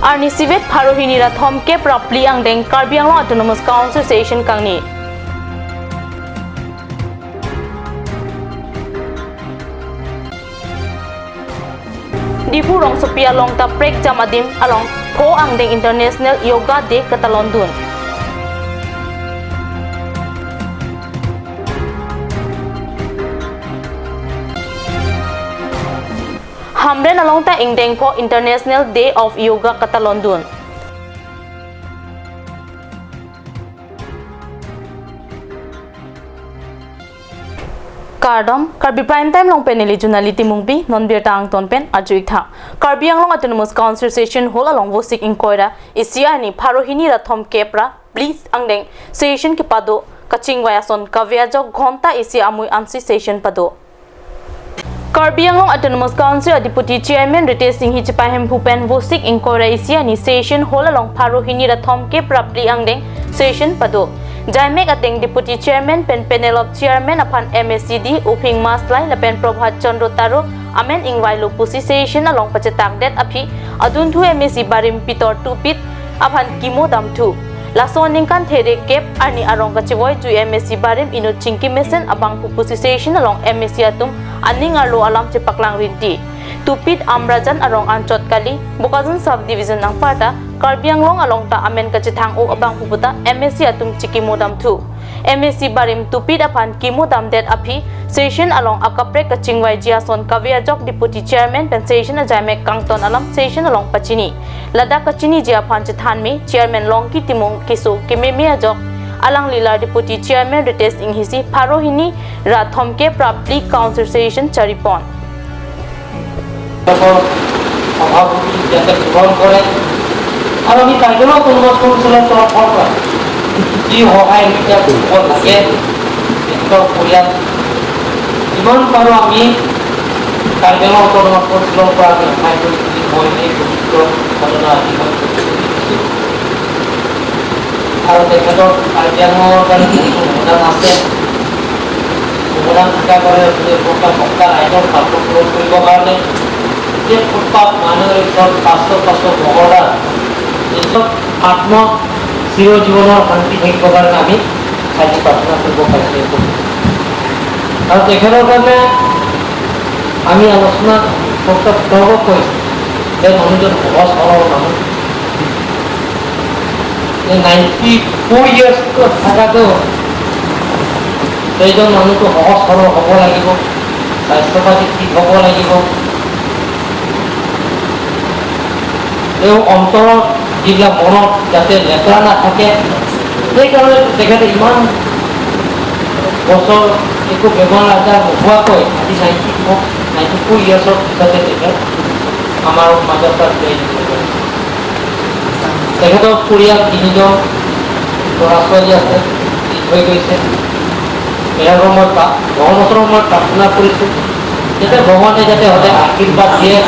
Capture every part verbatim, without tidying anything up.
Arnisi vet pharo hini ra thomkep ra phli angdeng Karbi Anglong Autonomous Council session kangni. Diphu rongsopi along ta prekjam adim along pho angdeng International Yoga Day katalondun. Hamren along ta ingdeng pho International Day of Yoga katalondun. Kardom, Karbi Prime Time along pen neli Junali Timungpi, non birta angton pen arju-ik tha. Karbi Anglong Autonomous Council Session Hall along Vosik ingkoi ra isi arni pharo hini ra thomkep ra phli angdeng session kepado kachingvai ason kave ajok ghonta isi amui ansi session pado. Karbi Anglong Autonomous Council a Deputy Chairman Ritesh Enghi chepahemphu pen Vosik ingkoi ra isi arni Session Hall along pharo hini ra thomkep ra phli angdeng session pado. Jaimek ateng Deputy Chairman pen Panel of Chairman aphan M A C D Uphing Maslai lapen Prabhat Chandra Taro amen ingvailo pusi session along pachetakdet aphi adunthu M A C barim Pitor Tupit aphan kimo damthu. Laso aningkan therekep arni arong kachevoi jui M A C barim inut chingki mesen abangphu pusi session along M A C atum aning arlo alam chepaklang rinti. Tupit Amrajan arong anchot kali, Bokajan Sub Division anparta Karbi Anglong along ta amen kachethang-o abangphu puta M A C atum chikimo damthu. M A C barim Tupit aphan kimo damdet aphi session along akaprek kachingvaiji ason kave ajok Deputy Chairman pen session ajaimek kangton alam session along pachini. Ladak kachiniji aphan chethanme Chairman Longki Timung keso kememe ajok alangli la Deputy Chairman Ritesh Enghi si pharo hini ra thomkep ra phli Council Session charipon. সভাপতি হিচাপে গ্ৰহণ কৰে আৰু আমি কাৰ্বি আংলং অট'নমাছ কাউন্সিলৰ তৰফৰ পৰা যি সহায় আমি তেওঁক দিব লাগে, তেখেতৰ পৰিয়াল যিমান পাৰোঁ আমি কাৰ্বি আংলং অট'নমাছ কাউন্সিলৰ পৰা আমি সহায় কৰি বুলি মই এই পবিত্ৰ ঘটনা আজি মই আৰু তেখেতৰ কাৰ্বি আংলঙৰ কাৰণে বহুতো অৱদান আছে। অৱদান থকাৰ কাৰণে গোটেই প্ৰকাৰ ভক্তা ৰাইজৰ সপোন পূৰণ কৰিবৰ কাৰণে গোটেই ফুটপাথ মাননীয় ওচৰত পাঁচশ পাঁচশ মহৰা নিজৰ আত্ম চিৰ জীৱনৰ শান্তি থাকিবৰ কাৰণে আমি আজি প্ৰাৰ্থনা কৰিব পাৰিছোঁ। আৰু তেখেতৰ কাৰণে আমি আলোচনা প্ৰস্তাৱ কৰিছোঁ যে মানুহজন সহজ সৰল মানুহ। নাইণ্টি ফ'ৰ ইয়াৰ্ছটো থাকাটো সেইজন মানুহটো সহজ সৰল হ'ব লাগিব, স্বাস্থ্য পাতি ঠিক হ'ব লাগিব। তেওঁ অন্তৰত যিবিলাক মনত যাতে লেতেৰা নাথাকে, সেইকাৰণে তেখেতে ইমান বছৰ একো বেমাৰ আজাৰ নোহোৱাকৈ আজি নাইণ্টি ফ'ৰ, নাইণ্টি ফ'ৰ ইয়াৰ্ছৰ পিছতে তেখেত আমাৰ মাজৰ পৰা বিদায় দিব। তেখেতৰ পৰিয়াল তিনিজন ল'ৰা ছোৱালী আছে, দি থৈ গৈছে। তেখেতৰ মই প্ৰা-, ভগৱানৰ ওচৰত মই প্ৰাৰ্থনা কৰিছোঁ যাতে ভগৱানে যাতে সদায় আশীৰ্বাদ দিয়ে।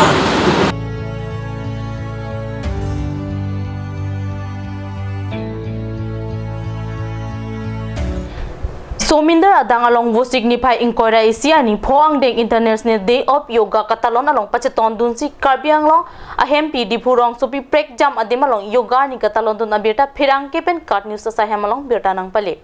Somindar adang along Vosik niphai ingkoi ra isi arni pho angdeng International Day of Yoga katalon along pachetondunsi Karbi Anglong ahempi Diphu rongsopi prekjam adim along yoga arni katalondun abirta pherangke pen KAT News asai hem along birta nangpale.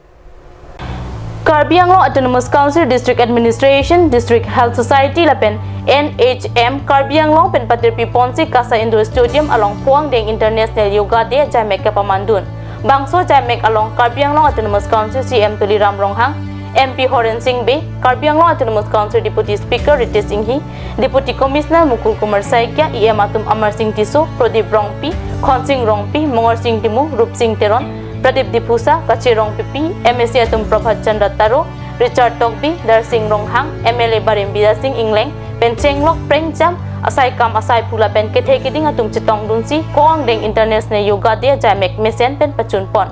Karbi Anglong Autonomous Council, District Administration, District Health Society lapen N H M Karbi Anglong pen patirpi ponsi KASA Indoor Stadium along pho angdeng International Yoga Day ajaimek kapamandun. Bangso ajaimek along Karbi Anglong Autonomous Council C E M Tuliram Ronghang, M P Horen Sing Bey, Karbi Anglong Autonomous Council Deputy Speaker Ritesh Enghi, Deputy Commissioner Mukul Kumar Saikia, E M atum Amar Sing Tisso, Pradip Rongpi, Khonsing Rongpi, Mongar Sing Timung, Rup Sing Teron, Pradip Diphusa, Kache Rongpipi, M A C atum Prabhat Chandra Taro, Richard Tokbi, Darsing Ronghang, M L A barim Bidya Sing Engleng pen chenglok prekjam asai kam asai phu lapen kethe keding atum chetongdunsi pho angdeng International Yoga Day ajaimek mesen pen pachunpon.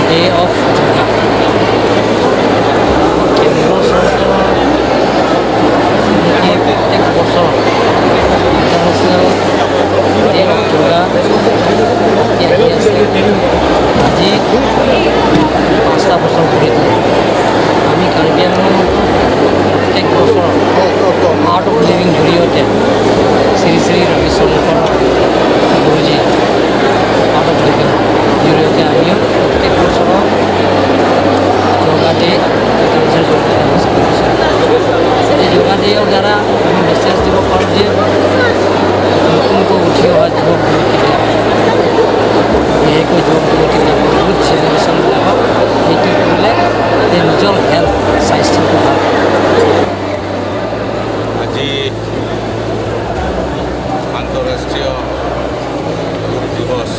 Day of Yoga. এক বছৰ International Day of Yoga পাতি আহি আছে। আজি পাঁচটা বছৰ পূৰি দিলে। আমি কাৰ্বি আংলং প্ৰত্যেক বছৰ Art of Living জৰিয়তে শ্ৰী শ্ৰী ৰবি শৰ্মা এইৰ দ্বাৰা আমি মেছেজ দিব পাৰোঁ যে নতুনকৈ উঠি অহা যুৱক যুৱতীবিলাক বিশেষকৈ যুৱক যুৱতীবিলাক বহুত জেনেৰেশ্যন বিলাকক সেইটো কৰিলে এই নিজৰ হেল্থ, স্বাস্থ্যটো ভাল। আজি আন্তঃৰাষ্ট্ৰীয় যোগ দিৱস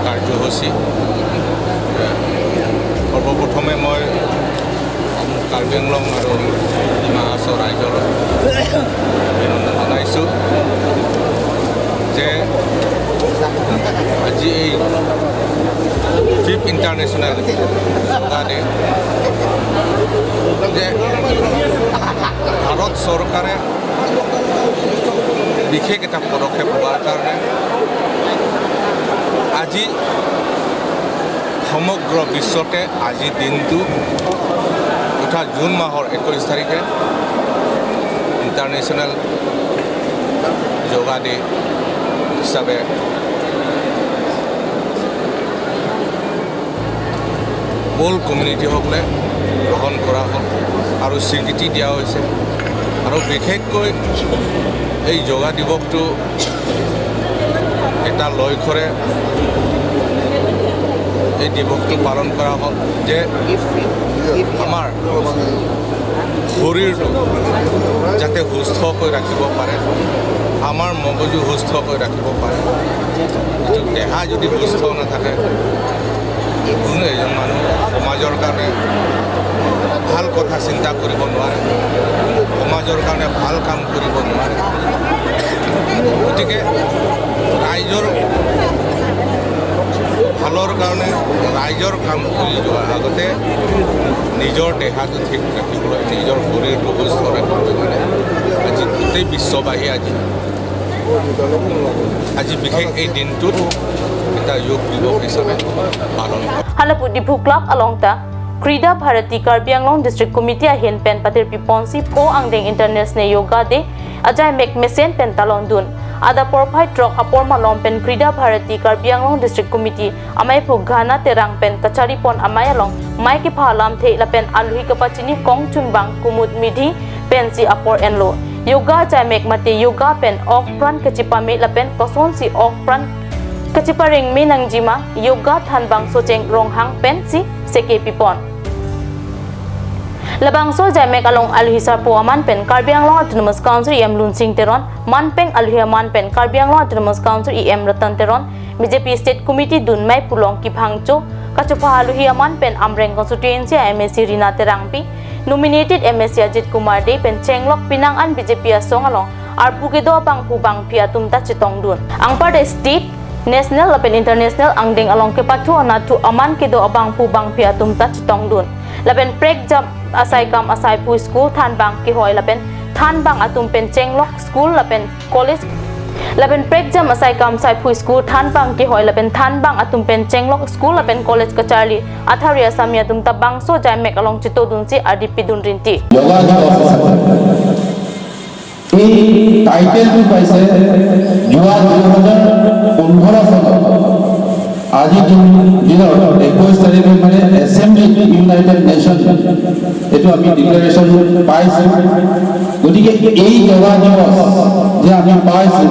কাৰ্যসূচী। সৰ্বপ্ৰথমে মই কাৰ্বি আংলং আৰু ডিমা হাছাও ৰাইজৰ অভিনন্দন জনাইছোঁ যে আজি এই ফিফ্থ ইণ্টাৰনেশ্যনেল যোগা ডে, যে ভাৰত চৰকাৰে বিশেষ এটা পদক্ষেপ লোৱাৰ কাৰণে আজি সমগ্ৰ বিশ্বতে আজি দিনটো তথা জুন মাহৰ একৈছ তাৰিখে ইণ্টাৰনেশ্যনেল যোগা ডে হিচাপে ৱৰ্ল্ড কমিউনিটিসকলে গ্ৰহণ কৰা হ'ল আৰু স্বীকৃতি দিয়া হৈছে। আৰু বিশেষকৈ এই যোগা দিৱসটো এটা লক্ষ্যৰে এই দিৱসটো পালন কৰা হ'ল যে আমাৰ শৰীৰটো যাতে সুস্থকৈ ৰাখিব পাৰে, আমাৰ মগজু সুস্থকৈ ৰাখিব পাৰে। দেহা যদি সুস্থ নাথাকে, কোনো এজন মানুহ সমাজৰ কাৰণে ভাল কথা চিন্তা কৰিব নোৱাৰে, সমাজৰ কাৰণে ভাল কাম কৰিব নোৱাৰে। গতিকে ৰাইজৰ ভালৰ কাৰণে, ৰাইজৰ কাম কৰি যোৱাৰ আগতে নিজৰ দেহাটো ঠিক ৰাখিবলৈ, নিজৰ শৰীৰটো সুস্থ ৰাখিবলৈ মানে আজি গোটেই বিশ্ববাসী আজি, আজি বিশেষ এই দিনটোত এটা যোগ দিৱস হিচাপে পালন কৰে। Hala pu Diphu Club along ta Krida Bharati Karbi Anglong District Committee ahin pen patirpi ponsi pho angdeng International Yoga Day ajaimek mesen pen talongdun. Adap porphai throk apor malom pen Krida Bharati Karbi Anglong District Committee amei phu Ghana Terang pen kachari pon amei along mei kepha alamthe lapen alohi kapachini kongchunbang kumut midhi pensi apor enlo. Yoga ajaimek mate yoga pen ok pran kachepame lapen kosonsi ok pran kachepareng me nangjima, yoga thanbang Socheng Ronghang pensi seke pipon. Labangso ajaimek along alohi sarpo aman pen Karbi Anglong Autonomous Council E M Lunsing Teron, manpeng alohi aman pen Karbi Anglong Autonomous Council E M Ratan Teron, B J P State Committee dun mei pulong kiphangcho, kachopha alohi aman pen Amreng Constituency a M A C Rina Terangpi, nominated M A C Ajit Kumar Dey pen chenglok pinang an B J P asong along arpu kedo abangphu bangphi atum ta chetongdun. Anparta state, national lapen international angdeng along kepathu anathu aman kedo abangphu bangphi atum ta chetongdun. Lapen prekjam asaikam asaiphu school thanbang kehoi lapen thanbang atum pen chenglok school lapen college, lapen prekjam asaikam asaiphu school thanbang kehoi lapen thanbang atum pen chenglok school lapen college kacharli athari asami atum ta bangso ajaimek along chetodunsi ardi pidun rinti. Yoga Diwas হিচাপে এই টাইটেলটো পাইছে যোৱা দুই হাজাৰ পোন্ধৰ চনত আজি দিন, দিনৰ একৈছ তাৰিখে মানে এছেম্বলি ইউনাইটেড নেশ্যন এইটো আমি ডিক্লেৰেশ্যন পাইছোঁ। গতিকে এই যোগা দিৱস যে আমি পাইছোঁ,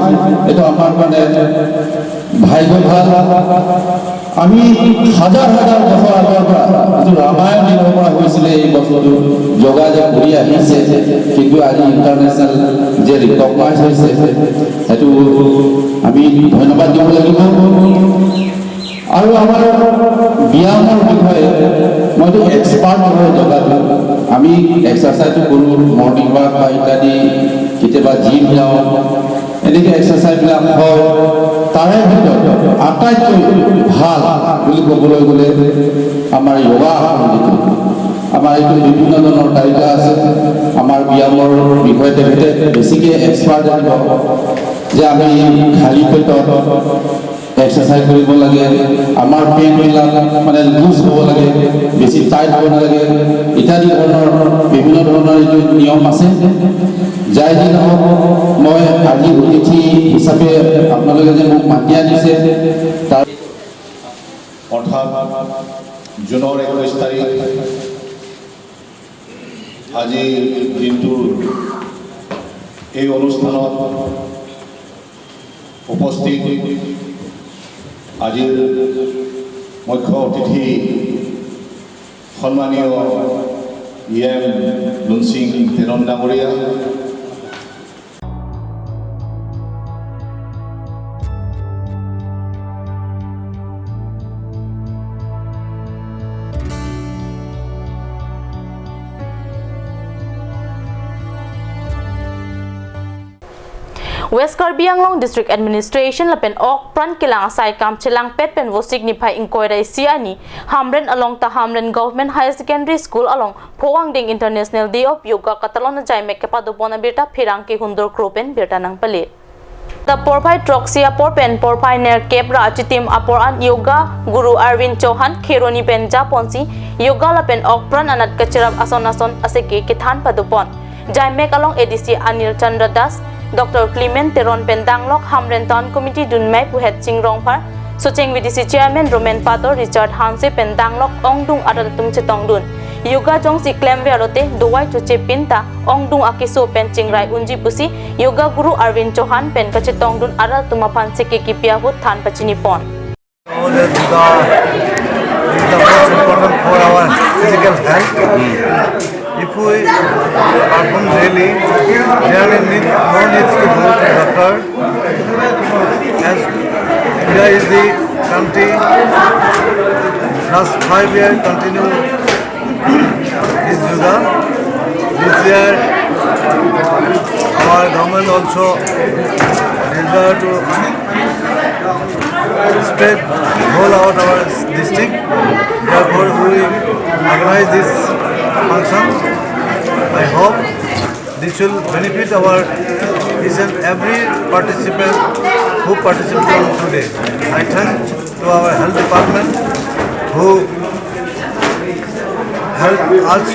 এইটো আমাৰ মানে ভাগ্য ভাল। আমি হাজাৰ হাজাৰ বছৰ আগৰ পৰা যিটো ৰামায়ণ দিনৰ পৰা হৈছিলে এই বস্তুটো যোগা যে কৰি আহিছে, কিন্তু আজি ইণ্টাৰনেশ্যনেল যে ৰিকগনাইজ হৈছে, সেইটো আমি ধন্যবাদ দিব লাগিব। আৰু আমাৰ ব্যায়ামৰ বিষয়ে মইতো এক্সপাৰ্ট নহয় যোগাটো। আমি এক্সাৰচাইজটো কৰোঁ, মৰ্ণিং ৱাক বা ইত্যাদি, কেতিয়াবা জিম যাওঁ, এনেকে এক্সাৰচাইজবিলাক হয়। তাৰে ভিতৰত আটাইতকৈ ভাল বুলি ক'বলৈ গ'লে আমাৰ যোগা আসন যিটো, আমাৰ এইটো বিভিন্ন ধৰণৰ তালিকা আছে। আমাৰ ব্যায়ামৰ বিষয়ে তেখেতে বেছিকে এক্সপাৰ্ট জানিব যে আমি খালী পেটত এক্সাৰচাইজ কৰিব লাগে, আমাৰ পেটবিলাক মানে লুজ হ'ব লাগে, বেছি টাইট হ'ব নালাগে, ইত্যাদি ধৰণৰ বিভিন্ন ধৰণৰ এইটো নিয়ম আছে। যাই যি নহওক, মই আজি অতিথি হিচাপে আপোনালোকে যে মোক মাতি আনিছে, তাৰ অৰ্থাৎ জুনৰ একৈছ তাৰিখ আজিৰ দিনটোৰ এই অনুষ্ঠানত উপস্থিত আজিৰ মুখ্য অতিথি সন্মানীয় ই এম লুনচিং তেৰণ ডাঙৰীয়া, West Karbi Anglong District Administration lapen ok pran kelang asai akam chelangpet pen Vosik niphai ingkoi ra isi arni Hamren along ta Hamren Government Higher Secondary School along Pho Angdeng International Day of Yoga katalon ajaimek kepadopon abirta pherangke Hundur Kro pen birta nangpale. Ta porphai throksi apor pen porphai nerkep ra achitim apor an Yoga Guru Arvind Chauhan Kheroni pen japonsi yoga lapen ok pran anat kacherap ason ason aseke kethan padopon. Jaimek along A D C Anil Chandra Das, Doctor Clement Teron pen danglok Hamren Town Committee dunmei puhet Ching Rongphar, Socheng V D C Chairman Roman Pator, Richard Hanse pen danglok ongdung arat atum chetongdun. Yoga jongsi klemver lote dovai choche pin ta ongdung akeso pen chingrai unji pusi Yoga Guru Arvind Chauhan pen kachetongdun arat atum aphan seke kipi ahut than pachinipon. All the yoga is the most important for our physical health. If we perform daily, there is need, no needs to go to doctor. As India is the country, last five years continue this yoga. This year, our government also desire to spread whole out our district. Therefore, we organize this function. I hope this will benefit our each and every participant who participated today. I thank to our health department who helped us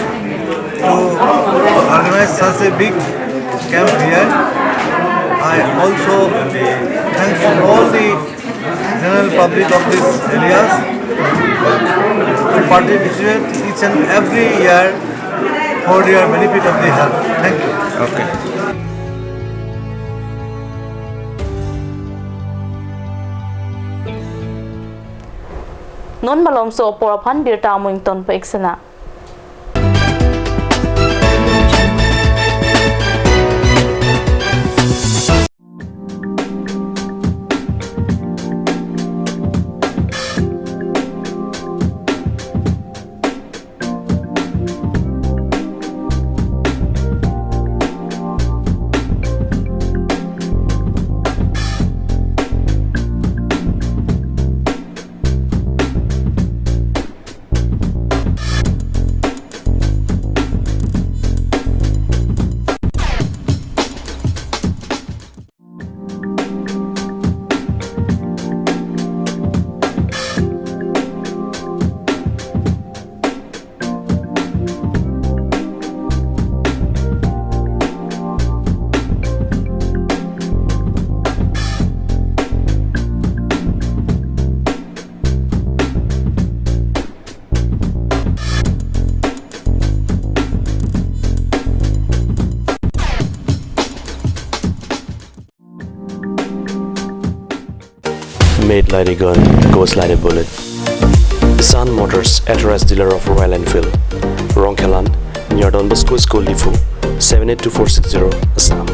to organize such a big camp here. I also thanks to all the general public of these areas to participate each and every year for their benefit of the health. Thank you. Okay. Non malomso apor aphan birta amung ton pa eksena. Made like a gun, goes like a bullet. Sun Motors, authorized dealer of Royal Enfield. Rongkhelan, near Don Bosco School, Diphu, seven eight two four six zero, Assam.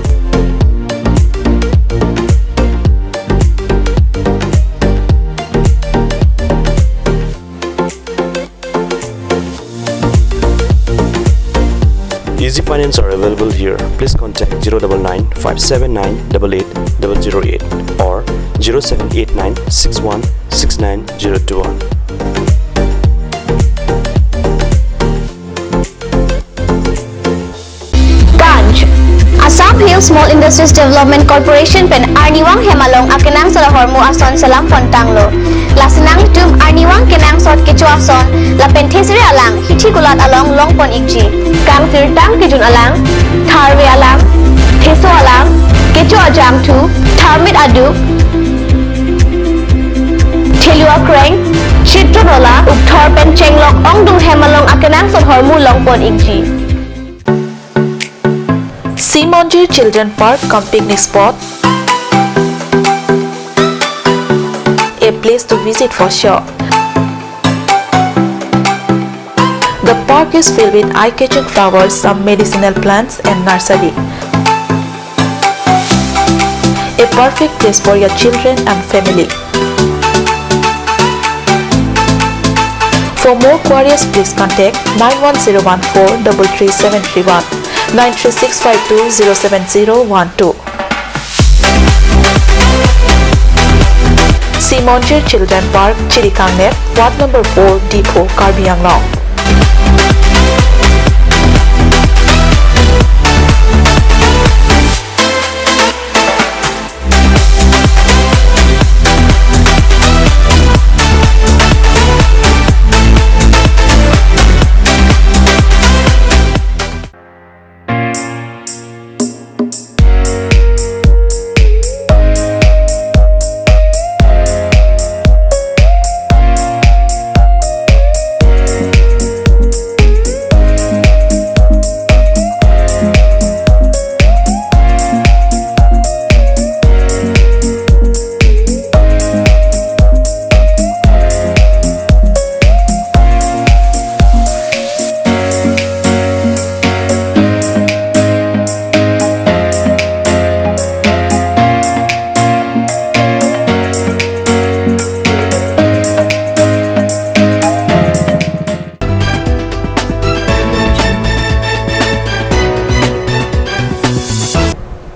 Easy finance are available here. Please contact zero double nine five seven nine double eight double zero eight or zero seven eight nine six one six nine zero two one. Ganj. Assam Hill Small Industries Development Corporation pen arnivang hem along akenangsot ahormu ason selam pontanglo. Lasi nanglitum arnivang kenangsot kecho ason lapen thesere alang hithi kulat along longpon ikji. Kangsirtang kejun alang, tharve alang, theso alang, kecho ajangthu, tharmit aduk, thelu akreng, chitro nola, ukthor pen chenglok ongdung hem along akenangsot ahormu longpon ikji. Simonjir Children Park cum picnic spot, a place to visit for sure. The park is filled with eye-catching flowers, some medicinal plants and nursery. A perfect place for your children and family. For more queries, please contact nine one zero one four double three seven three one, nine three six five two zero seven zero one two. Simonjir Children Park, Chirikangnet, Ward number four, Diphu, Karbi Anglong.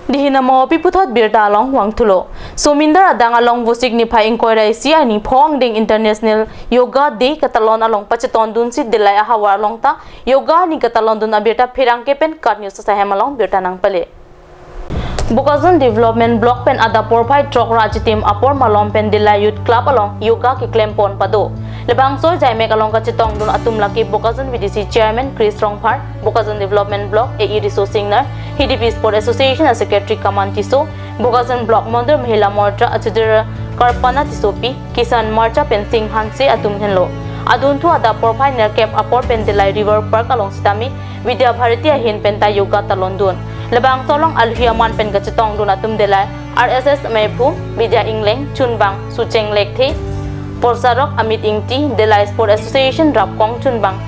Dihin amo pi puthot birta along vangthulo. Somindar adang along Vosik niphai ingkoi ra isi arni pho angdeng International Yoga Day katalon along pachetondunsi Dillai ahavar along ta yoga arni katalondun abirta pherangke pen KAT News asahem along birta nangpale. Bokajan Development Block pen adap porphai throk ra achitim apor malom pen Dillai Youth Club along yoga keklempon pado. Labangso ajaimek along kachetongdun atum lake Bokajan V D C Chairman Chris Rongphar, Bokajan Development Block A E Riso Singnar, Hidipi Sport Association a Secretary Kaman Tisso, Bokajan Block Mondol Mahila Morcha achudra Karpana Tissopi, Kisan Morcha pen Singh Hanse atum henlo. Adunthu adap porphai nerkep apor pen Dillai River Park along sitame Vidya Bharati ahin pen ta yoga talondun. Labangso along alohi aman pen kachetongdun atum Dillai R S S amephu Bidya Ingleng, chunbang Sucheng Lekthe, Porsarok Amit Ingti, Dillai Sport Association rapkong chunbang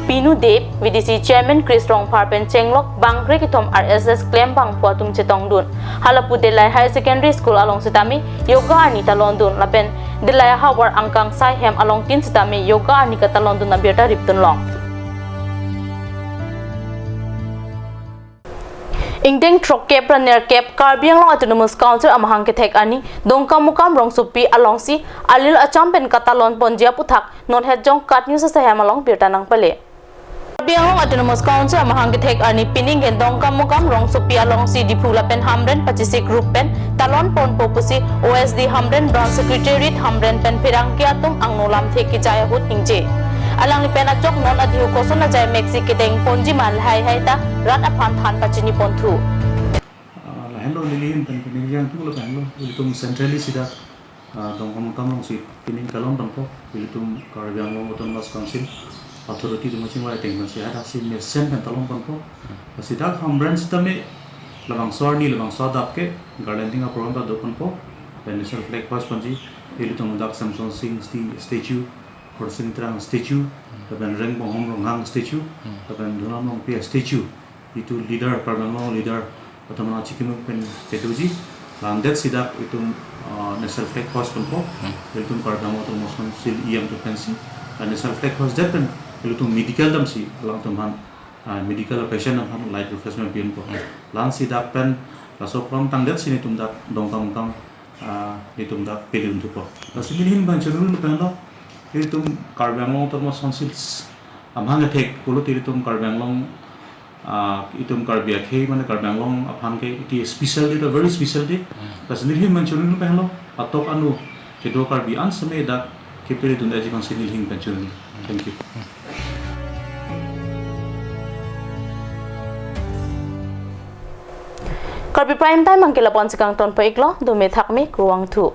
Pinu Deb, V D C Chairman Chris Rongphar pen chenglok bangkre kethom R S S klembangpo atum chetongdun. Halapu Dillai Higher Secondary School along sitame yoga arni talondun lapen Dillai ahavar angkang sai hem alongtin sitame yoga arni katalondun abirta ripdunlong. Ingdeng throkkep ra nerkep Karbi Anglong Autonomous Council amahang kethek arni Dongkamukam rongsopi alongsi alil acham pen katalonponji aputhak non hetjong KAT News asahem along birta nangpale. Karbi Anglong Autonomous Council amahang kethek arni pining ke Dongkamukam rongsopi alongsi Diphu lapen Hamren pachesik rup pen talonponpo pusi O S D Hamren Branch Secretariat Hamren pen pherangke atum angno lamthe kejai ahut ningje. Alangli pen achok non adihu koson ajaimeksi kedengponji ma lahai hai ta rat aphan than pachiniponthu. Ah, lahenlo neli ahin pen pining jangthu lahenlo ilitum centrally sida, ah, Dongkamukam alongsi pining talonponpo, ilitum Karbi Anglong Autonomous Council authority atum kachingvai ateng pensi hadaksi mesen pen talonponpo. Lasi dak Hamren sitame labangso arni labangso adap ke garlanding aprogram ta doponpo, pen national flag hoist ponji, ilitum dak Semson Singh sti-, statue, Khorsing Terang statue, lapen Rengbonghom Ronghang statue, lapen Dhonam Rongpi statue. Itum leader, Karbi Anglong leader, atum aphan chikimu pen kedoji, la-an det sida itum, ah, national flag hoist ponpo, Hmm. itum Karbi Anglong Autonomous Council E M atum pensi, ah, national flag hoist det pen, itum medical damsi, alangtum aphan, ah, medical patient aphan light refreshment piponpo. Hmm. La-an sida pen, laso program tangdet si nelitum dak Dongkamukam, ah, nelitum dak peledunthupo. Lasi neli ahin pen choningri pen lo, itum Karbi Anglong Autonomous Council amahang kethek pulote itum Karbi Anglong, ah, itum Karbi akhei mane Karbi Anglong aphan ke iti special day, ta very special day. Hmm. Lasi neli ahin pen choningri pen lo, atok anu kedo Karbi an seme dak kepeledun aji aphansi neli ahin pen choningri. Thank you. Karbi Prime Time abangke lapu-ansi kangtonpo iklo, dome thakme, kurvangthu.